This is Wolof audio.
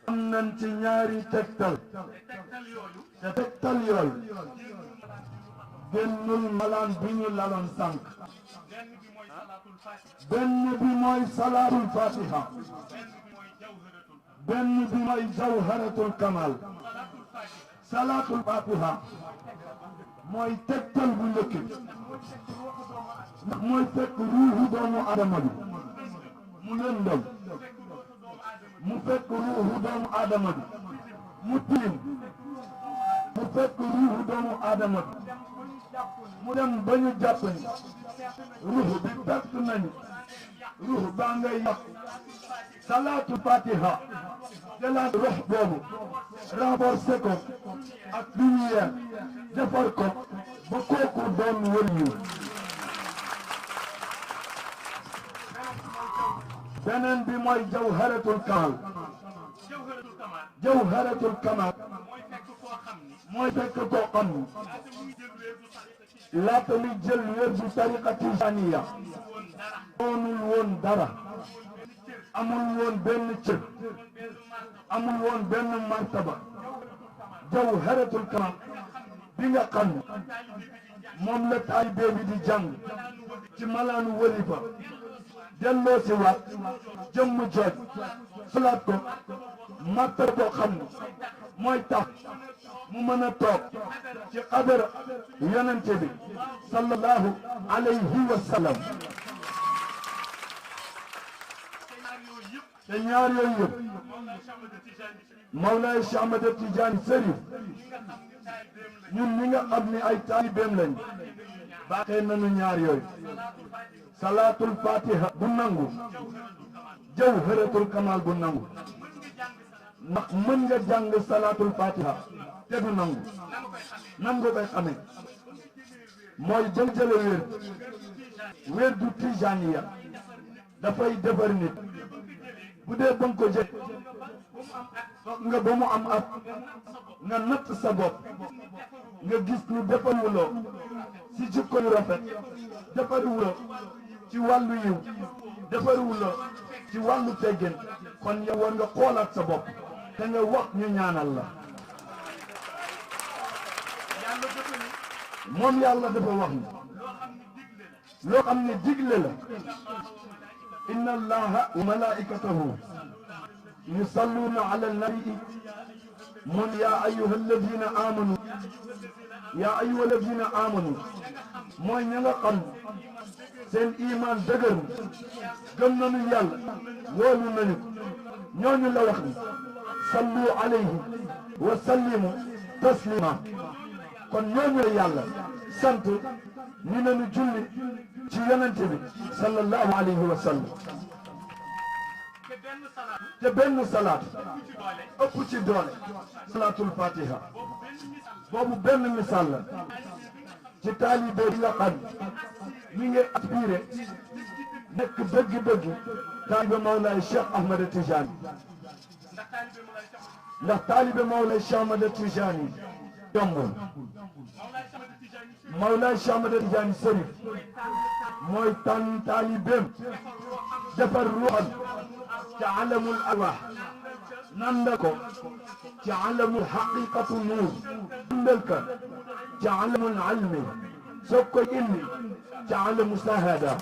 am nañ ci ñaari tegtal te tegtal yooyu génnul malaan bi ñu laloon sànq benn bi mooy salaatul fatiha benn bi mooy jawharatul kamal salaatul fatiha mooy tegtal bu njëkk ndax mooy fekk ruuxu doomu adama bi mu lëndëm mu fekk ruuxu doomu adama bi mu tilim mu fekk ruuxu doomu adama bi mu dem ba ñu jàpp ni ruuxu bi perte nañu ruuxu baa ngay yàq salaatul fatiha jëlaat rox boobu renforcer ko ak lumière defar ko ba kooku doon wëliyu beneen bi mooy jawharatul kamal jawharatul kamal mooy fekk koo xam ni laata muy jël wér bu tariqa tijaniya doonul woon dara amul woon benn cër amul woon benn martaba jawharatul kamal bi nga xam ne moom la taalibe bi di jàng ci malaanu walifa delloo si waat jëmm jooj falaat ko martaba boo xam ne mooy tax mu mën a toog ci xadara yonente bi sallallahu alayhi wa sallam te ñaar yooyu yëpp Mawlaay Cheikh Ahmad Tidiane Cherif ñun ñi nga xam ne ay taalibeem lañ baaxee nañu ñaar yooyu salaatul fatiha bu nangu jawharatul kamal bu nangu ndax mën nga jàng salaatul fatiha te du nangu nan nga koy xamee mooy jël wér du tijaniya dafay defar nit bu dee ba nga ko jël nga ba mu am at nga natt sa bopp nga gis ni defaruloo ci jikko yu rafet defaruloo ci wàllu yiw defaruloo ci wàllu teggin kon yow war nga xoolaat sa bopp te nga wax ñu ñaanal la moom yàlla dafa wax ni loo xam ne digle la inna allaha wa malaikatahu yusalluna ala nabi mun ya ayyuha alladina amanu mooy ña nga xam seen iman dëgër gëm nañu yàlla wóolu nañu ñooñu la wax ni sallu alayhi wa sallimu taslima kon ñooñu la yàlla sant ñu nañu julli ci yonente bi sallallahu alayhi wa sallam te benn salaat ëpp ci doole salaatul fatiha boobu benn misaal la ci taalibe bi nga xam mi ngi aspiré nekk dëgg-dëgg taalibe Mawlaay Cheikh Ahmad Tijani ndax taalibe Mawlaay Cheikh Ahmad Tijani yombul Mawlaay Cheikh Ahmad Tijani Cherif mooy tànn taalibeem defar ruuxam ci alamul arwaax nandal ko ci alamul xaqiqatu nuur nandal ko ci alamul almi soog koy indi ci alamu sahada